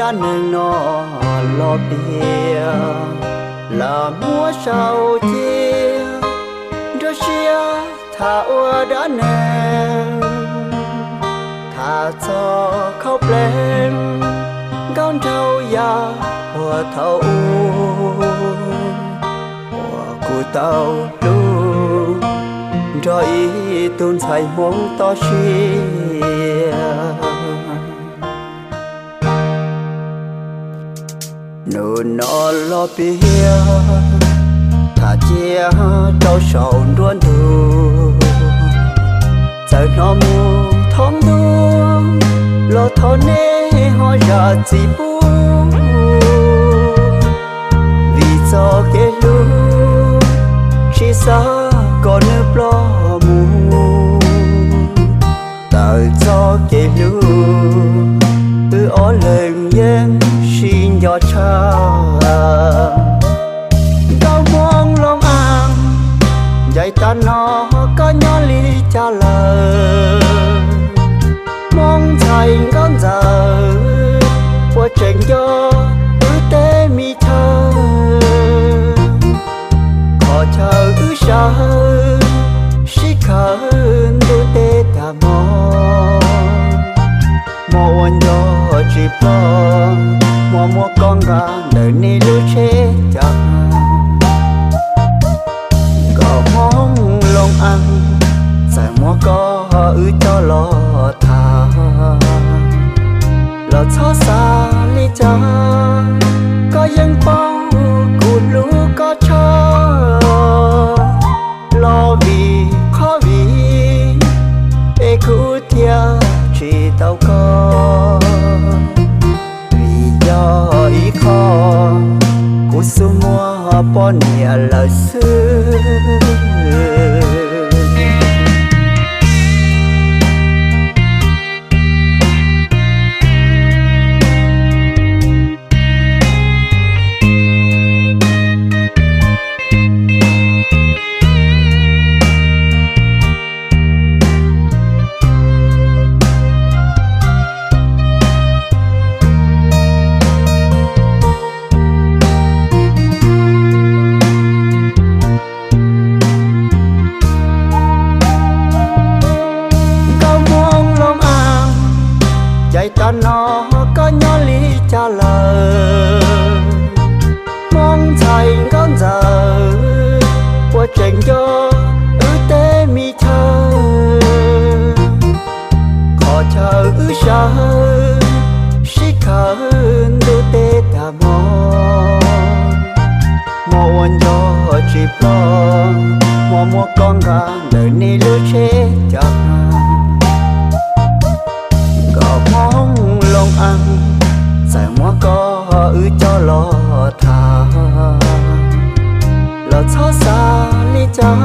Dab neeg no los piam, lam muab sau cia, nruab siab tham ua dab neeg, tham txog khaub plees, nkauj nraug yam puag thaum ub, uas kuv tau hlub nrog ib tug ntxhais Hmoob toj siab. Hnub no los piam, tham cia rau saum nruab ntug, txawm hnov mus thoob ntuj, los thov nej ho zam txim pub, vim txoj kev hlub tsis xav kom nws ploj mus. Tawm txoj kev hlub, wb ob leeg yeej sib nco tshaj. Nkauj Hmoob Looj Aas, ncaim tav no koj nyob li cas lawm? Hmoob ntxhais Nkauj Ntxawm, puas tseem nco wb tej me chaw? Qhov chaw wb sawv sib khawm ntuj teb tag hmo, hmo ua nco tsis ploj, hmo muab koj nqa ntawm nej lub tsheb cas. Nkauj Hmoob Looj Aas, txawm muab koj wb coj los tham, los txhob xav li cas, koj yeej paub kuv hlub koj tshaj. Los vim qhov vim es kuv thiaj tsis tau koj, vim yog ib qho kuv xub muaj poj niam lawm xwb. Nkauj Hmoob Looj Aas, ncaim tav no koj nyob li cas lawm? Hmoob ntxhais Nkauj Ntxawm, puas tseem nco wb tej me chaw? Qhov chaw wb sawv sib khawm ntuj teb tag hmo, hmo ua nco tsis ploj, hmo muab koj nqa ntawm nej lub tsheb cas. Nkauj Hmoob Looj Aas, txawm muab koj wb coj los tham, los txhob xav li cas,